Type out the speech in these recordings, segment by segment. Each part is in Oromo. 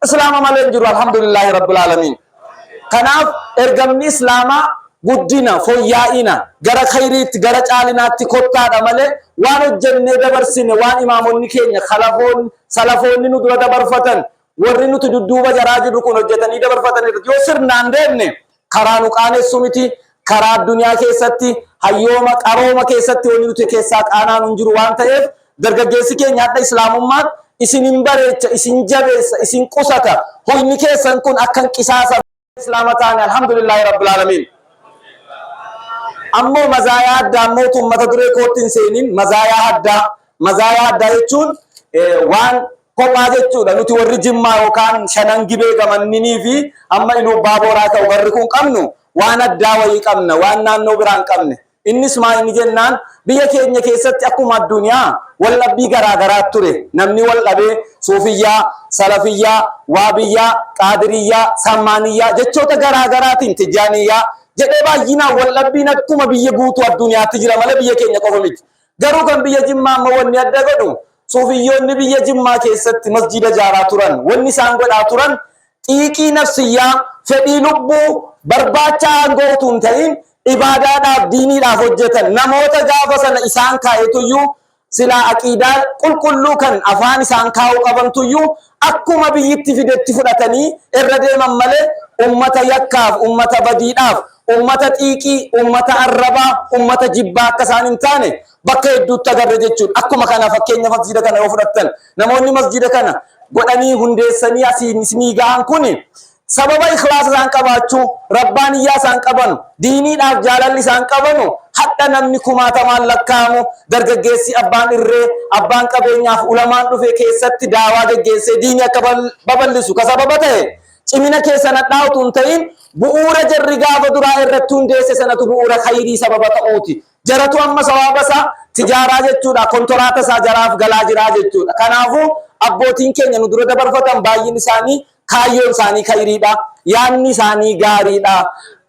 Islaama malee hin jiru, alhamdulillaahi rabbil aalamiin. Kanaaf ergamni Islaamaa guddina, foyyaa'ina, gara khayriitti, gara caalinaatti kottaadha malee waan hojjennee dabarsine, waan imaamonni keenya khalafoonni, salafoonni nu dura dabarfatan, warri nuti dudduuba jaraa jirru kun hojjetanii dabarfatan irratti yoo sirnaan deemne karaa nu qaanessu miti. Karaa addunyaa keessatti hayyooma qarooma keessatti wanni nuti keessaa qaanaan hin jiru waan ta'eef, dargaggeessi keenya hadha Islaamummaan isin hin bareecha, isin jabeessa, isin qusata. Hoyni keessan kun akka hin qisaasa Islaama taane, alhamdulillahi rabbil aalamiin. Ammoo mazaayaa addaa ammoo ummata duree kootti hin seenin, mazaayaa addaa. Mazaayaa addaa jechuun waan kophaa jechuudha. Nuti warri Jimmaa yookaan Shanan Gibee gamanninii fi amma Iluu Abbaa Booraa ta'u garri kun qabnu waan addaa wayii qabna, waan naannoo biraa hin qabne. Innis maa inni jennaan, biyya keenya keessatti akkuma addunyaa waldhabbii garaa garaa ture. Namni wal dhabee Suufiyyaa, Salafiyyaa, Waabiyyaa, Qaadiriyyaa, Sammaaniyyaa, jechoota garaa garaatiin Tijjaaniyyaa jedhee baay'inaan waldhabbiin akkuma biyya guutuu addunyaatti jira malee biyya keenya qofa miti. Garuu kan biyya Jimmaa ammoo wanni adda godhu, Suufiyyoonni biyya Jimmaa keessatti masjiida ijaaraa turan. Wanni isaan godhaa turan xiiqii nafsiyyaa, fedhii lubbuu, barbaacha aangoo utuu hin ta'in ibaadaadhaaf, diiniidhaaf hojjetan. Namoota gaafa sana isaan kaa'etuyyuu silaa aqiidaa qulqulluu kan afaan isaan kaa'uu qabantuyyuu akkuma biyyitti fidetti fudhatanii irra deeman malee ummata yakkaaf, ummata badiidhaaf, ummata xiiqii, ummata arrabaa, ummata jibbaa akka isaan hin taane bakka hedduutti agarre jechuudha. Akkuma kana fakkeenya masjiida kana yoo fudhattan, namoonni masjiida kana godhanii hundeessanii asiin isinii gahan kuni sababa ikhlaasa isaan qabaachuu, rabbaaniyyaa isaan qabanu, diiniidhaaf jaalalli isaan qabanu, hadha namni kumaatamaan lakkaa'amu, dargaggeessi, abbaan irree, abbaan qabeenyaaf ulamaan dhufe keessatti daawaa geggeessee diinii akka babal'isu ka sababa ta'e cimina keessan hadhaa utuu hin ta'in bu'uura jarri gaafa duraa irratti hundeesse sanatu bu'uura khayrii sababa ta'uuti. Jaratu amma sawaaba isaa tijaaraa jechuudha. Kontoraata isaa jaraaf galaa jiraa jechuudha. Kanaafuu abbootiin keenya nu dura dabarfatan baay'een isaanii kaayyoon isaanii khayriidha. Yaadni isaanii gaariidha.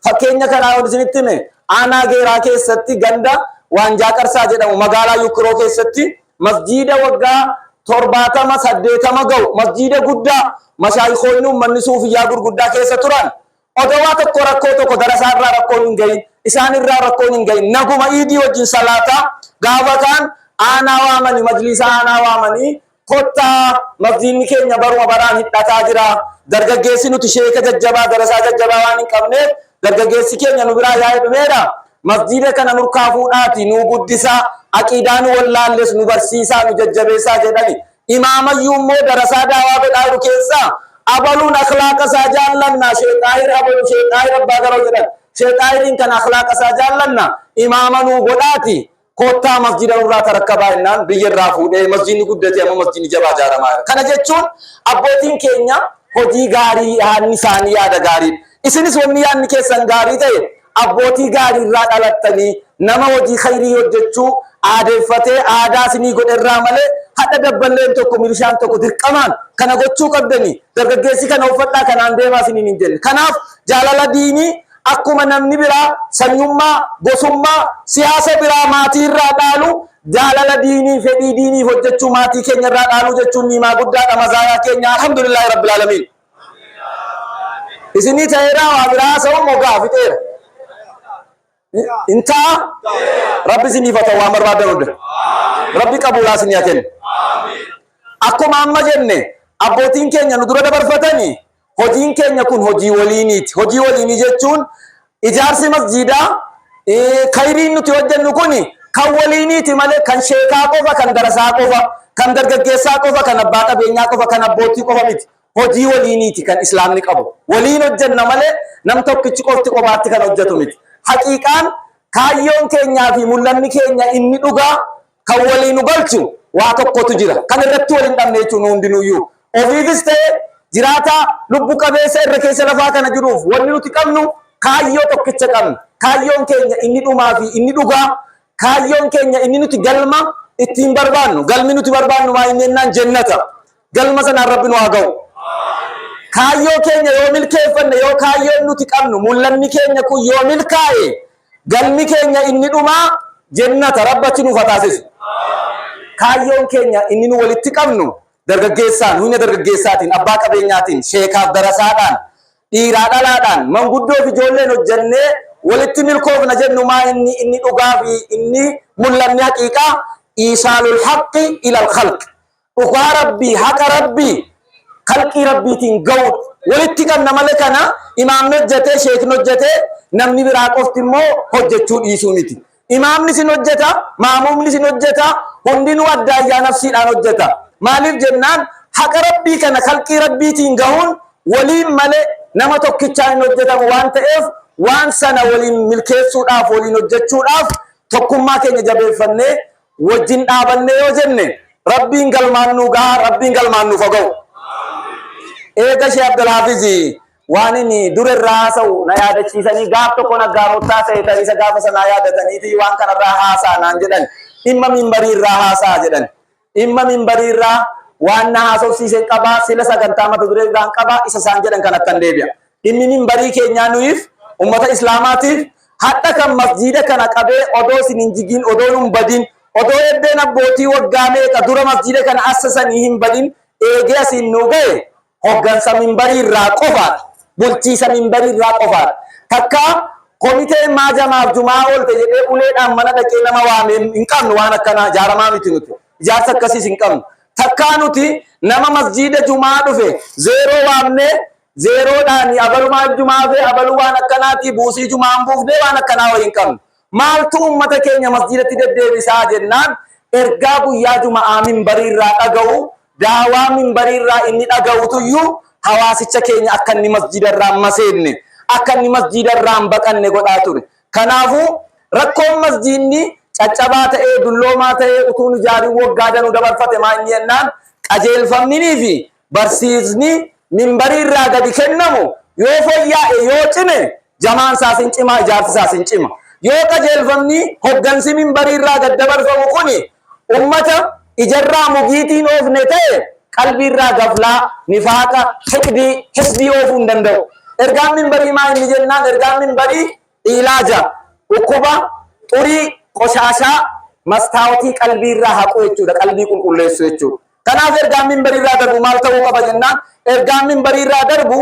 Fakkeenya kanaa yoo isinitti hime, aanaa Geeraa keessatti ganda Waanjaa Qarsaa jedhamu magaalaa Yukkiroo keessatti masjiida waggaa 70 80 ga'u, masjiida guddaa mashaayikoonni uummanni suufiyyaa gurguddaa keessa turan, odoo waa tokko rakkoo tokko darasaa irraa rakkoon hin gahin, isaan irraa rakkoon hin gahin, naguma iidii wajjin salaataa gaafa kaan aanaa waamanii, majliisa aanaa waamanii, "Kottaa, masjiidni keenya baruma baraan hidhataa jira. Dargaggeessi nuti sheeka jajjabaa, darasaa jajjabaa waan hin qabneef dargaggeessi keenya nu biraa yaa'ee dhumeera. Masjiida kana nurkaa fuudhaati nuu guddisaa, aqiidaa nu wallaalles nu barsiisaa, nu jajjabeessaa" jedhani. Imaamayyuu immoo darasaa daawaa godhaa jiru keessaa abaluun akhlaaqa isaa jaallanna, Sheekh Xaahir abalu, Sheekh Xaahir Abbaa Garoo jedhan. Sheekh Xaahiriin kana akhlaaqa isaa jaallanna, imaama nuu godhaati kottaa masjida nurraa tarakkabaa jennaan biyya irraa fuudhee masjidni guddatee amma masjidni jabaa ijaaramaa jira. Kana jechuun abbootiin keenya hojii gaarii, yaadni isaanii yaada gaariidha. Isinis wanni yaadni keessan gaarii ta'e abbootii gaarii irraa dhalattanii nama hojii khayrii hojjechuu aadeeffatee aadaa isinii godhe irraa malee hadha dabballeen tokko, milishaan tokko dirqamaan kana gochuu qabdanii, dargaggeessi kana uffadhaa, kanaan deemaa isiniin hin jenne. Kanaaf jaalala diinii akkuma namni biraa sanyummaa, gosummaa, siyaasa biraa maatii irraa dhaalu, jaalala diinii, fedhii diinii hojjechuu maatii keenya irraa dhaaluu jechuun niimaa guddaadha, mazaayaa keenya, alhamdulillaahi rabbil aalamiin. Isinii ta'eeraa waa biraa haasa'u mogaa fixeera. Intaa Rabbi isiniif haa ta'u waan barbaadan hunda. Rabbi qabuulaa isinii haa kennu. Akkuma amma jenne abbootiin keenya nu dura dabarfatanii hojiin keenya kun hojii waliiniiti. Hojii waliinii jechuun ijaarsi masjiidaa, khayriin nuti hojjennu kun kan waliiniiti malee kan sheekaa qofa, kan darasaa qofa, kan dargaggeessaa qofa, kan abbaa qabeenyaa qofa, kan abbootii qofa miti. Hojii waliiniiti kan Islaamni qabu. Waliin hojjenna malee nam tokkichi qofti qobaatti kan hojjetu miti. Haqiiqaan kaayyoon keenyaa fi mul'anni keenya inni dhugaa kan walii nu galchu waa tokkotu jira. Kan irratti wal hin dhabne jechuun nu hundinuyyuu. Ofiifis ta'e jiraataa lubbu qabeessa irra keessa lafaa kana jiruuf wanni nuti qabnu kaayyoo tokkicha qabna. Kaayyoon keenya inni dhumaa fi inni dhugaa, kaayyoon keenya inni nuti galma ittiin barbaannu, galmi nuti barbaannu maa inni jennaan jennata. Galma sanaan Rabbi nu haa ga'u. Kaayyoo keenya yoo milkeeffanne, yoo kaayyoon nuti qabnu, mul'anni keenya kun yoo milkaa'e, galmi keenya inni dhumaa jennata. Rabbi achi nuuf haa taasisu. Kaayyoon keenya inni nu walitti qabnu Dargaggeessaan, humna dargaggeessaatiin, abbaa qabeenyaatiin, sheekaaf darasaadhaan, dhiiraa dhalaadhaan, manguddoo fi ijoolleen hojjennee walitti milkoofna jennu maa inni inni dhugaa fi inni mul'anni haqiiqaa iisaalul haqqi ilal khalq. Dhugaa Rabbii, haqa Rabbii, khalqii Rabbiitiin ga'u walitti qabna malee kana imaamni hojjetee, sheekni hojjetee, namni biraa qofti immoo hojjechuu dhiisuu miti. Imaamni sin hojjeta, maamuumni sin hojjeta, hundinuu adda ayyaa nafsiidhaan hojjeta. Maaliif jennaan haqa Rabbii kana khalqii Rabbiitiin gahuun waliin malee nama tokkichaan hin hojjetamu waan ta'eef, waan sana waliin milkeessuudhaaf, waliin hojjechuudhaaf tokkummaa keenya jabeeffannee wajjin dhaabannee yoo jenne Rabbiin galmaan nuu gaha, Rabbiin galmaan nuuf haa ga'u. Eega Shee Abdulhaafiz waan inni dura irraa haasa'u na yaadachiisanii, gaaf tokko naggaarottaa ta'e ta'e isa gaafa sanaa yaadataniiti waan kanarraa haasa'a naan jedhan, dhimma minbarii irraa haasa'a jedhan. Dhimma minbarii irraa waan na haasofsiise qabaa, sila sagantaa mata duree irraan qabaa, isa isaan jedhan kanattan deebi'a. Dhimmi minbarii keenyaa nuyiif ummata Islaamaatiif hadha kan masjiida kana qabee odoo isin hin jigin, odoo nun badin, odoo eddeen abbootii waggaa meeqa dura masjiida kana assasanii hin badin eegee asiin nuu ga'e hoggansa minbarii irraa qofaadha. Bulchiisa minbarii irraa qofaadha. Takka komiteen maa jamaaf jumaa oolte jedhee uleedhaan mana dhaqee nama waame hin qabnu, waan akkanaa ijaaramaa miti nuti. Ijaarsa akkasiis hin qabnu. Takkaa nuti nama masjiida jumaa dhufe zeeroo waamnee zeeroodhaan abalumaa jumaa fi abaluu waan akkanaatii buusii jumaa hin buufnee waan akkanaa wayii hin qabnu. Maaltu uummata keenya masjiidatti deddeebisaa jennaan, ergaa guyyaa jumaa minbarii irraa dhaga'u, daawaa minbarii irraa inni dhaga'utuyyuu hawaasicha keenya akka inni masjiida irraa hin maseenne, akka inni masjiida irraa hin baqanne godhaa ture. Kanaafuu rakkoon masjiidni caccabaa ta'ee, dulloomaa ta'ee, utuun ijaariin waggaa danuu dabarfate maa inni jennaan, qajeelfamninii fi barsiisni minbarii irraa gadi kennamu yoo fooyya'e, yoo cime, jamaan isaas hin cima, ijaarsi isaas hin cima. Yoo qajeelfamni hoggansi minbarii irraa gad dabarfamu kuni ummata ijarraa mugiitiin oofne ta'e, qalbiirraa gaflaa, nifaaqa, hiqdii, hisdii oofuu hin danda'u. Ergaan minbarii maa inni jennaan, ergaan minbarii ilaaja dhukkuba xurii qoshaashaa mastaawotii qalbiirraa haquu jechuudha, qalbii qulqulleessuu jechuudha. Kanaaf ergaan minbarii irraa darbu maal ta'uu qaba jennaan, ergaan minbarii irraa darbu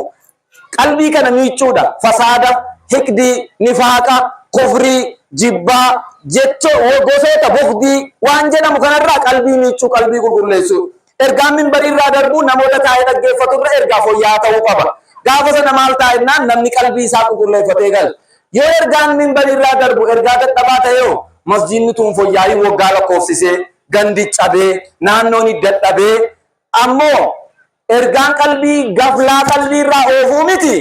qalbii kana miicuudha. Fasaada, hiqdii, nifaaqa, kufrii, jibbaa, jecho gosoota bugdii waan jedhamu kanarraa qalbii miicuu, qalbii qulqulleessuu. Ergaan minbarii irraa darbu namoota taa'ee dhaggeeffatu irra ergaa fooyya'aa ta'uu qaba. Gaafa sana maal ta'a jennaan, namni qalbii isaa qulqulleeffatee gala. Yoo ergaan minbarii irraa darbu ergaa dadhabaa ta'e, hoo masjiidni tun fooyya'ii waggaa lakkoofsisee, gandi cabee, naannoon dadhabee, ammoo ergaan qalbii gaflaa qalbii irraa oofuu miti,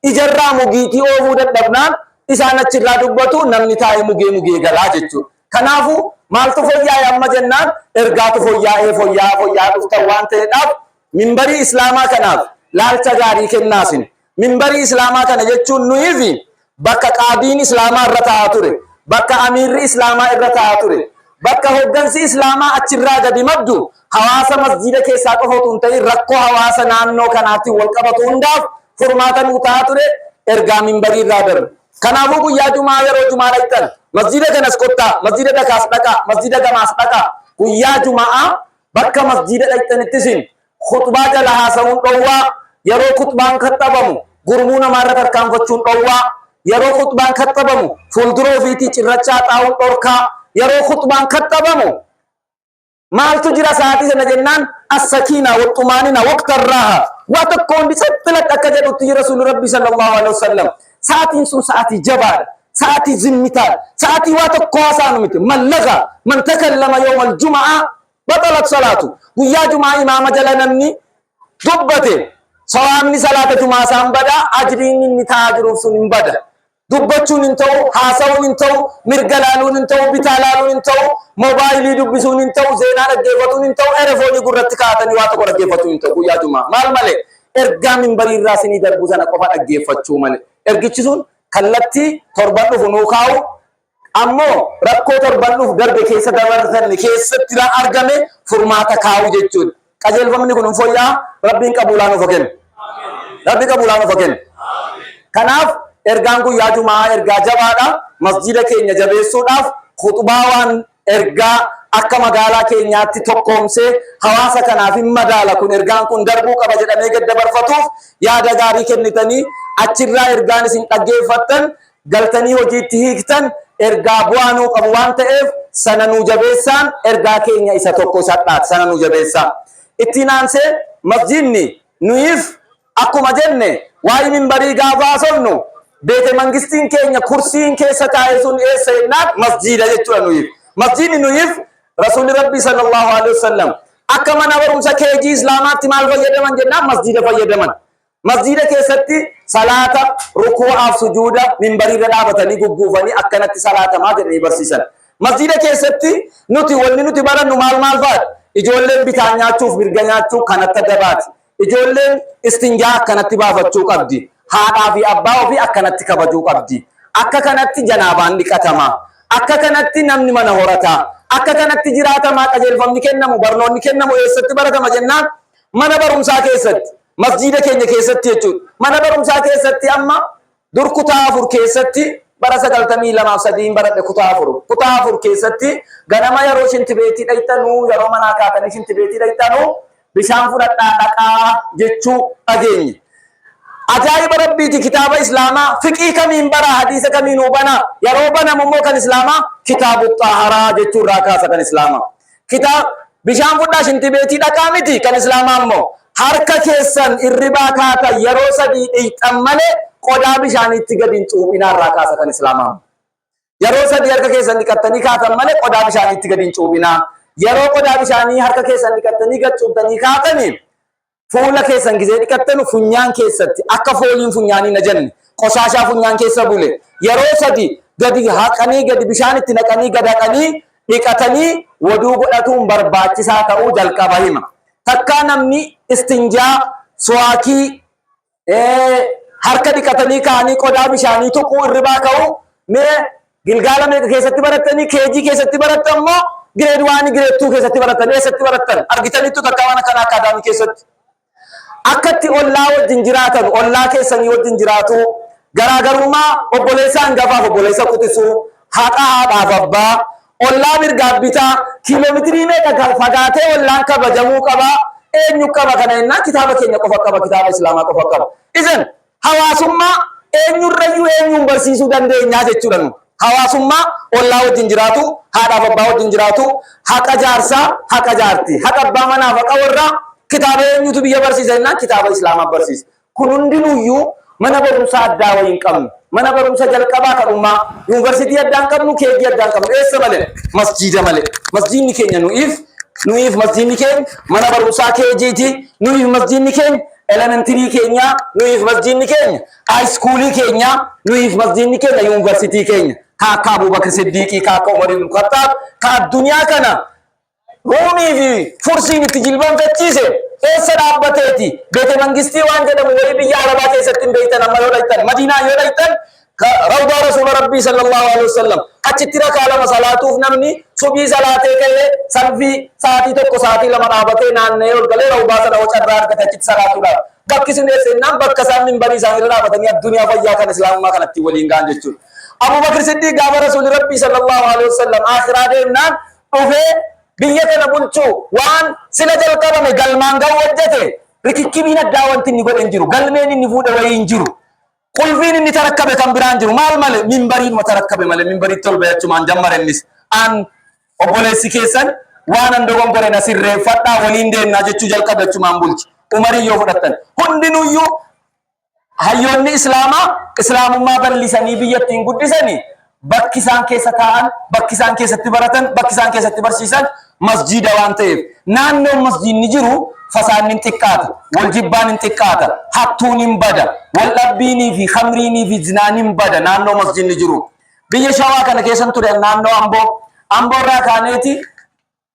ijarraa mugiitii oofuu dadhabnaan isaan achirraa dubbatu, namni taa'ee mugee mugee galaa jechuudha. Kanaafuu maaltu fooyya'e amma jennaan, ergaatu fooyya'ee fooyya'aa fooyya'aa dhuftan waan ta'eedhaaf minbarii Islaamaa kanaaf laalcha gaarii kennaasin. Minbarii Islaamaa kana jechuun nuyiif bakka qaadiin Islaamaa irra taa'aa ture, bakka amiirri Islaamaa irra taa'aa ture, bakka hoggansi Islaamaa achirraa gadi maddu, hawaasa masjiida keessaa qofa utuu hin ta'in rakkoo hawaasa naannoo kanaatiin wal qabatu hundaaf furmaata nuu ta'aa ture ergaa minbarii irraa darbu. Kanaafuu guyyaa jumaa yeroo jumaa dhaqxan masjiida kanas kottaa, masjiida dakaas dhaqaa, masjiida gamaas dhaqaa. Guyyaa jumaa bakka masjiida dhaqxanittisin khutbaa jala haasa'uun dhowwaa, yeroo khutbaan kaxabamu gurmuu namaarra tarkaanfachuun dhowwaa, yeroo khutbaan kaxabamu fuuldura ofiitii cirrachaa xaa'uun dhorkaa, yeroo khutbaan kaxabamu maaltu jira sa'aatii sana jennaan, as-sakiina wa-xumaanina waqta raaha, waa tokko hundi tsattilatti akka jedhutti jira Rasuulli Rabbii sallallahu alaihi wasallam. Sa'aatiin sun sa'aatii jabaadha. Sa'aatii zimmitaadha. Sa'aatii waa tokko haasa'anu miti. Man laga man takallama yawma al-jumu'aa batalat salaatu. Guyyaa jumaa imaama jala namni dubbate sawaabni salaata jumaa isaan bada, ajriin inni taa'aa jiruuf sun hin bada. Dubbachuun hin ta'u, haasa'uun hin ta'u, mirga laaluun hin ta'u, bitaa laaluun hin ta'u, moobaayilii dubbisuun hin ta'u, zeenaa dhaggeeffatuun hin ta'u, erefoonii gurratti kaa'atanii waa tokko dhaggeeffachuun hin ta'u guyyaa jumaa. Maal malee? Ergaa minbarii irraa isinii darbu sana qofa dhaggeeffachuu malee. Ergichi sun kallattii torban dhufu nuu kaa'u, ammoo rakkoo torban dhufu darbe keessa dabarfanne keessatti argame furmaata kaa'u jechuudha. Qajeelfamni kun hin fooyya'a, Rabbiin qabuulaa nuuf kennu. Rabbi qabuulaa nuuf kennu. Kanaaf ergaan guyyaa jumaa ergaa jabaadha. Masjiida keenya jabeessuudhaaf khutbaa waan Ergaa akka magaalaa keenyaatti tokkoomsee hawaasa kanaaf hin madaala, kun ergaan kun darbuu qaba jedhamee gad dabarfatuuf yaada gaarii kennitanii, achirraa ergaan isin dhaggeeffattan galtanii hojiitti hiiktan ergaa bu'aa nuu qabu waan ta'eef, sana nuu jabeessaan ergaa keenya isa tokko isa dhaati, sana nuu jabeessaa. Ittiin aansee masjiidni nuyiif akkuma jenne, waa'ee minbarii gaafa haasofnu, beete mangistiin keenya kursiin keessa taa'e sun eessa jennaan, masjiida jechuudha nuyiif. Masjiidni nuyiif, Rasuulli Rabbii sallallahu alaihi wasallam akka mana barumsa keejii Islaamaatti maal fayyadaman jennaan, masjiida fayyadaman. Masjiida keessatti salaata rukuu'aaf sujuuda minbariirra dhaabatanii gugguufanii akkanatti salaatamaa jedhanii barsiisan. Masjiida keessatti nuti wanni nuti barannu maal maal fa'aadha? Ijoolleen bitaan nyaachuuf mirga nyaachuu kanatti adda baati. Ijoolleen istinjaa akkanatti baafachuu qabdi. Haadhaa fi abbaa ofii akkanatti kabajuu qabdi. Akka kanatti janaabaan dhiqatama. Akka kanatti namni mana horata. Akka kanatti jiraatamaa. Qajeelfamni kennamu, barnoonni kennamu eessatti baratama jennaan, mana barumsaa keessatti, masjiida keenya keessatti jechuudha. Mana barumsaa keessatti amma dur kutaa 4 keessatti, bara 92f 3 baradhe kutaa 4. Kutaa 4 keessatti ganama yeroo shintibeetii dhayxanuu, yeroo manaa kaatanii shintibeetii dhayxanuu, bishaan fudhadhaa dhaqaa jechuu dhageenye. Ajaa'iba Rabbiiti, kitaaba Islaamaa fiqii kamiin bara, hadiisa kamiin hubanaa, yeroo banamu immoo kan Islaamaa kitaabu xaaharaa jechuu irraa kaasa kan Islaamaa. Kitaab bishaan fudhaa shintibeetii dhaqaa miti, kan Islaamaa immoo harka keessan irribaa kaatan yeroo 3 dhiqxan malee qodaa bishaaniitti gadi hin cuuphinaa irraa kaasa kan Islaamaa. Yeroo 3 harka keessan dhiqattanii kaatan malee qodaa bishaaniitti gadi hin cuuphinaa. Yeroo qodaa bishaanii harka keessan dhiqattanii gad cuuphtanii kaatanii, fuula keessan gizee dhiqattanu funyaan keessatti akka fooliin funyaanii na jenne qoshaashaa funyaan keessa bule yeroo 3 gadi haqanii, gadi bishaan itti naqanii, gad haqanii dhiqatanii woduu godhatuun barbaachisaa ta'uu jalqaba hima. Takkaa namni istinjaa, suwaakii, harka dhiqatanii ka'anii qodaa bishaanii tuquu, irribaa ka'uu, mee gilgaala meeqa keessatti barattanii? Keejii keessatti barattan moo grade 1, grade 2 keessatti barattan? Eessatti barattan? Argitaniittu takkaa waan akkana akkaadaamii keessatti? Akkatti ollaa wajjin jiraatan, ollaa keessanii wajjin jiraatu, garaagarummaa obboleessa hangafaaf obboleessa quxisuu, haqa haadhaaf abbaa, ollaa mirgaaf bitaa, kiiloomeetirii meeqa fagaatee ollaan kabajamuu qaba, eenyu qaba kana jennaan, kitaaba keenya qofa qaba, kitaaba Islaamaa qofa qaba. Isin hawaasummaa eenyurrayyuu eenyuun barsiisuu dandeenyaa jechuudha nu. Hawaasummaa ollaa wajjin jiraatu, haadhaaf abbaa wajjin jiraatu, haqa jaarsaa, haqa jaartii, haqa abbaa manaaf haqa warraa, kitaaba eenyutu biyya barsiisa jennaan, kitaaba Islaamaa barsiisa. Kun hundinuyyuu mana barumsaa addaa wayii hin qabnu. Mana barumsa jalqabaa kadhummaa, yuunivarsiitii addaa hin qabnu, keejii addaa hin qabnu. Eessa malee? Masjiida malee. Masjiidni keenya nuyiif masjiidni keenya mana barumsaa keejiiti. Nuyiif masjiidni keenya elementary keenya, nuyiif masjiidni keenya high schoolii keenya, nuyiif masjiidni keenya yuunivarsiitii keenya. Ka akka Abubakar Siddiiqii, ka akka Umar ibn Khattaab, ka addunyaa kana Ruumii fi Fursiin itti jilbanfachiise eessa dhaabbateeti? Beete mangistii waan jedhamu wayii biyya Arabaa keessatti hin beektan. Amma yoo dhaqxan, Madiinaa yoo dhaqxan, rawdaa Rasuula Rabbii sallallahu alaihi wasallam achitti rakaa 2 salaatuuf namni subii salaatee ka'ee salfii sa'aatii 1, sa'aatii 2 dhaabatee naanna'ee ol galee rawdaa sana hocarraa argate achitti salaatuudhaaf. Bakki sun eessa jennaan, bakka isaan minbarii isaanii irra dhaabatanii addunyaa fayyaa kan Islaamummaa kanatti waliin ga'an jechuudha. Abubakar Siddiq gaafa Rasuulli Rabbii sallallahu alaihi wasallam akhiraa deemnaan dhufee biyya kana bulchuu waan sila jalqabame galmaan ga'u hojjete, rikikkibiin addaa wanti inni godhe hin jiru. Galmeen inni fuudhe wayii hin jiru. Qulfiin inni tarakkabe kan biraan jiru. Maal malee? Minbariinuma tarakkabe malee, minbariitti ol bayachumaan jammare innis. An obboleessi keessan waan an dogongore na sirreeffadhaa, waliin deemnaa jechuu jalqabe, achumaan bulchi. Umarii yoo fudhattan, hundinuyyuu hayyoonni Islaamaa Islaamummaa bal'isanii biyya ittiin guddisanii, bakki isaan keessa taa'an, bakki isaan keessatti baratan, bakki isaan keessatti barsiisan masjiida waan ta'eef, naannoon masjiidni jiru fasaanni hin xiqqaata, wal jibbaan hin xiqqaata, hattuun hin bada, wal dhabbiinii fi khamriinii fi zinaan hin bada naannoo masjiidni jiru. Biyya Shawaa kana keessan ture, naannoo Amboo. Amboo irraa kaaneeti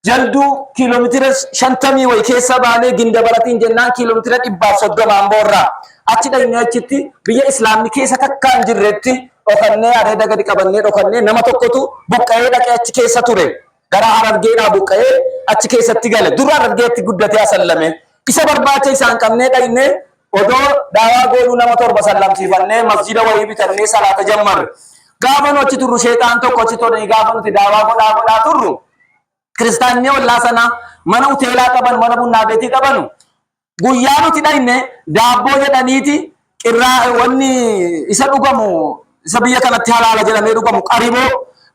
Jalduu kiiloomeetira 50 wayi keessa baanee Ginda Baratiin jennaan, kiiloomeetira 130 Amboo irraa. Achi dhaqnee, achitti biyya Islaamni keessa takkaa hin jirretti dhokannee, areeda gadi qabannee dhokannee, nama tokkotu buqqa'ee dhaqee achi keessa ture. Gara Harargeedhaa buqqa'ee achi keessatti gale. Dura Harargeetti guddatee asallame. Isa barbaacha isaan qabnee dhaqnee, odoo daawaa goonuu nama 7 sallamsiifannee, masjida wayii bitannee salaata jammarre. Gaafa nu achi turru sheexaan tokko achi tolanii gaafa nuti daawaa godhaa godhaa turru kiristaanni ollaa sanaa mana hoteelaa qaban mana bunnaa beetii qabanu guyyaa nuti dhaqne daabboo jedhaniiti qirraa wanni isa dhugamu isa biyya kanatti halaala jedhamee dhugamu qariboo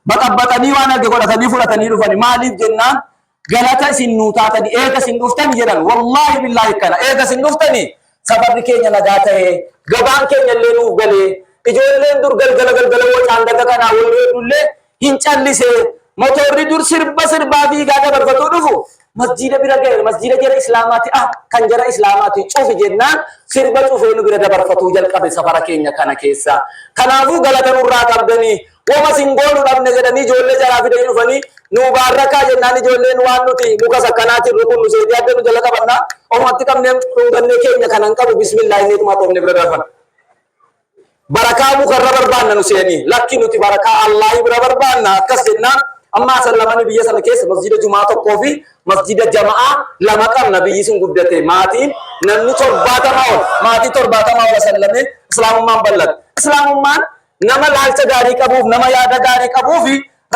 baqabbaqanii waan arge godhatanii fudhatanii dhufani maaliif jennaan galata isin nuu taatani eega isin dhuftani jedhan wallaahi billaahi kana eega isin dhuftani safarri keenya nagaa ta'ee gabaan keenya illee nuuf galee ijoolleen dur galgala galgala wacaan daga kanaa wal reedullee hin callisee motorri dur sirba sirbaa fiigaa dabarfatuu dhufu masjiida bira ga'e masjiida jara islaamaati ah kan jara islaamaati cufi jennaan sirba cufee nu bira dabarfatuu jalqabe safara keenya kana keessa kanaafuu galata nurraa qabdanii woma sin goonu dhabne jedhanii ijoollee jaraa fidanii dhufanii nuu baarrakaa jennaan ijoolleen waan nuti muka sakkanaatiin rukunnu seetii adda nu jala qabannaa ofumatti qabnee dhungannee keenya kanan qabu bismillaa inni ituma toofne bira darban. Barakaa mukarra barbaanna nu seeni lakki nuti barakaa Allaahi bira barbaanna akkas jennaan amma asallamanii biyya sana keessa masjida jumaa tokkoo fi masjida jama'aa lama qabna biyyi sun guddate maatiin namni 70 ol maatii 70 ol asallamee islaamummaan bal'ate islaamummaan nama laalcha gaarii qabuuf nama yaada gaarii qabuuf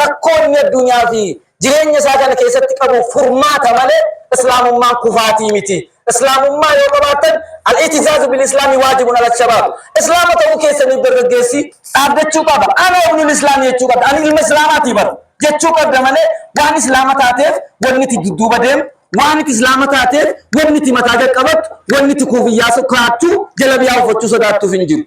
rakkoo inni addunyaa fi jireenya isaa kana keessatti qabu furmaata malee islaamummaan kufaatii miti. Islaamummaa yoo qabaattan al-i'tizaazu bil islaami waajibun ala shabaab. Islaama ta'uu keessaniif dargaggeessi dhaabbachuu qaba. Ana ibnul islaami jechuu qabda. Ani ilma islaamaatii bara jechuu qabda malee waan islaama taateef wanni itti dudduuba deemu waan itti islaama taateef wanni itti mataa qaqqabattu wanni itti kuufiyyaa kaachuu jalabiyaa uffachuu sodaattuuf hin jiru.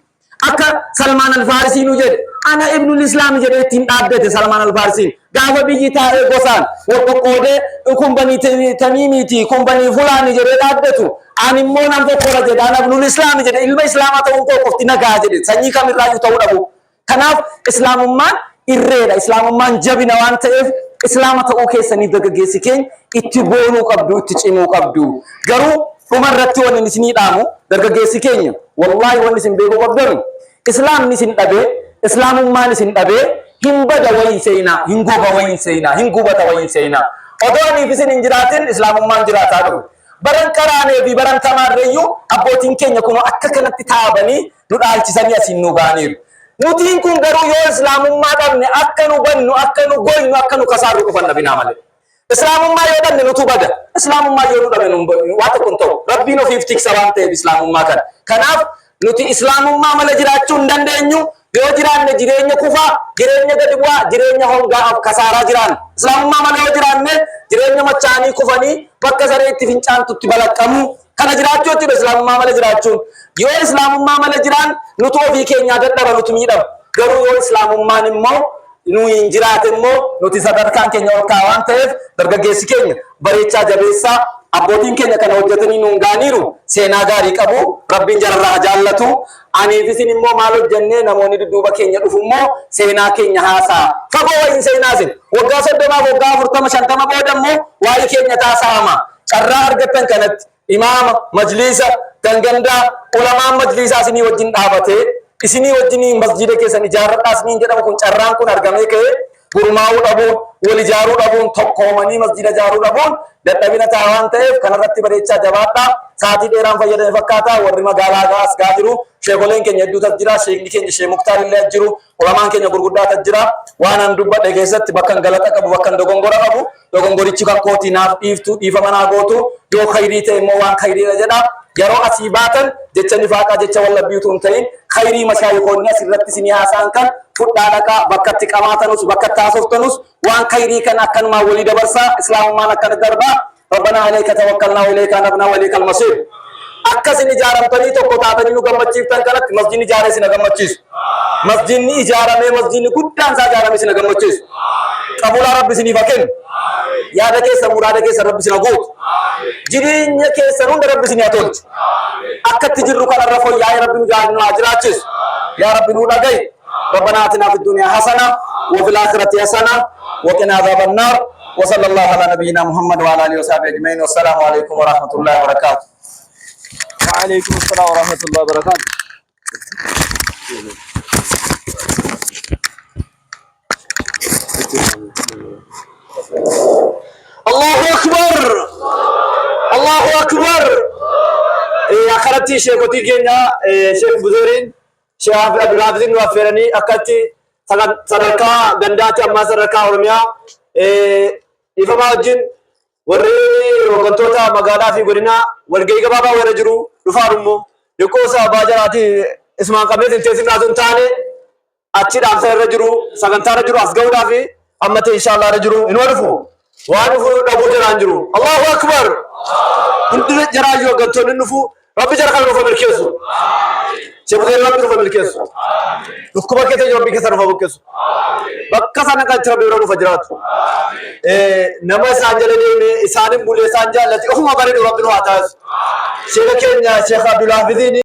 Akka Salmaan Alfaarisiin nu jedhe ana ibnul Islaam jedhee ittiin dhaabbate Salmaan Alfaarisiin gaafa biyyi taa'ee gosaan wal qoqqoodee kun banii Tamiimiiti kun banii Fulaani jedhee dhaabbatu ani immoo nan fokkora jedhe ana ibnul Islaam jedhe ilma Islaamaa ta'uun koo qofti nagaa jedhe sanyii kamirraayyuu ta'uu dhabu. Kanaaf Islaamummaan irreedha Islaamummaan jabina waan ta'eef Islaama ta'uu keessaniif dargaggeessi keenya itti boonuu qabdu itti cimuu qabdu garuu dhuma irratti wanni isinii dhaamu dargaggeessi keenya wallaahi wanni isin beekuu qabdanu islaamni isin dhabee islaamummaan isin dhabee hin bada wayin seenaa hin goga wayin seenaa hin gubata wayin seenaa odoo aniif isin hin jiraatin islaamummaan jiraataa dhufe baran qaraanee fi baran tamaarreeyyuu abbootiin keenya kunoo akka kanatti taabanii nu dhaalchisanii asiin nu ga'aniiru. Nutiin kun garuu yoo islaamummaa dhabne akka nu bannu akka nu goynu akka nu kasaarru dhufan dhabinaa malee. Islaamummaa yoo dhabne nutu bada. Islaamummaa yoo nu dhabe nu waa tokko hin ta'u. Rabbiin ofiif tiksa waan ta'eef islaamummaa kana. Kanaaf nuti islaamummaa malee jiraachuu hin dandeenyu. Yoo jiraanne jireenya kufaa, jireenya gadi bu'aa, jireenya hongaa'aaf kasaaraa jiraanna. Islaamummaa malee yoo jiraanne jireenya machaanii kufanii bakka saree itti fincaantutti balaqqamuu kana jiraachuu jechuudha islaamummaa malee jiraachuun. Yoo islaamummaa malee jiraan nutu ofii keenyaa dadhaba nutu miidhama. Garuu yoo islaamummaan immoo nu hin jiraate immoo nuti sadarkaan keenya ol ka'a waan ta'eef dargaggeessi keenya bareechaa jabeessaa abbootiin keenya kana hojjetanii nuun gaaniiru seenaa gaarii qabu rabbiin jararraa haa jaallatu aniif isin immoo maal hojjennee namoonni dudduuba keenya dhufu immoo seenaa keenya haasaa fagoo wayiin seenaa isin waggaa 30 waggaa 40 50 booda immoo waa'ee keenya taasa'ama carraa argattan kanatti imaama majliisa gangandaa ulamaan majliisaa isinii wajjin dhaabatee isinii wajjin masjiida keessan ijaarradhaa isiniin jedhamu kun carraan kun argamee ka'ee gurmaa'uu dhabuun wal ijaaruu dhabuun tokkoomanii masjiida ijaaruu dhabuun dadhabina ta'a waan ta'eef kanarratti bareechaa jabaadhaa sa'aatii dheeraan fayyadame fakkaata warri magaalaa as gaa jiru sheekoleen keenya hedduutu as jira sheekni keenya sheek Muktaar illee as jiru ulamaan keenya gurguddaatu as jira waan an dubbadhe keessatti bakkan galata qabu bakkan dogongora qabu dogongorichi kan kootii naaf dhiiftu dhiifama naa gootu yoo khayrii ta'e immoo waan khayriidha jedha yeroo asii baatan jecha nifaaqaa jecha wallabbii utuu hin ta'in khayrii mashaayikoonni asirratti isinii haasa'an kan fudhaa dhaqaa bakka itti qamaatanus bakka itti haasoftanus waan khayrii kan akkanumaan walii dabarsaa islaamummaan akkana darbaa ربنا عليك توكلنا وإليك أنبنا وإليك المصير akkasin ijaaramtanii tokko taatanii nu gammachiiftan kanatti masjidni ijaaree isin gammachiisu. Masjidni ijaaramee masjidni guddaan isaa ijaaramee isin gammachiisu. Qabulaa Rabbi isiniif haa kennu. Yaada keessan muraada keessan Rabbi isin haa guutu. Jireenya keessan hunda Rabbi isin haa tolchu. Akka itti jirru kanarra fooyya'ee Rabbi nu jaallu haa jiraachisu. Yaa Rabbi nu dhaga'i. ربنا آتنا في الدنيا حسنة وفي الآخرة حسنة وقنا عذاب النار وصلى الله على نبينا محمد وعلى آله وصحبه أجمعين والسلام عليكم ورحمة الله وبركاته. وعليكم السلام ورحمة الله وبركاته. الله أكبر الله أكبر. Akkanatti sheekotii keenya Sheek Buzooriin Sheek Abdulhaafiziin nu affeeranii akkatti Sadarkaa gandaatti ammaa sadarkaa Oromiyaa dhiifamaa wajjin warri hooggantoota magaalaa fi godinaa walgahii gabaabaa warra jiru dhufaan immoo dhiqqoo abbaa jaraati isumaan qabnee hin teessifnaa osoo hin taane achi dhaamsa irra jiru sagantaa irra jiru as gahuudhaaf amma ta'e inshaallah irra jiru inuma dhufu waan dhufu dhabuu jaraan jiru. Allahu akbar! Hundi jaraayyuu hooggantoonni dhufu. Rabbi jara kana nuuf milkeessu. Sheekota Rabbi nuuf milkeessu. Dhukkuba keessa jiru Rabbi keessa nuuf buqqeessu. Bakka sana kan Rabbi bira nuuf jiraatu. Nama isaan jala deeme, isaanin bulee, isaan jaallate, ofuma bareedu Rabbi nu haa taasisu. Sheeka keenya Sheekh Abdul Hafiziin.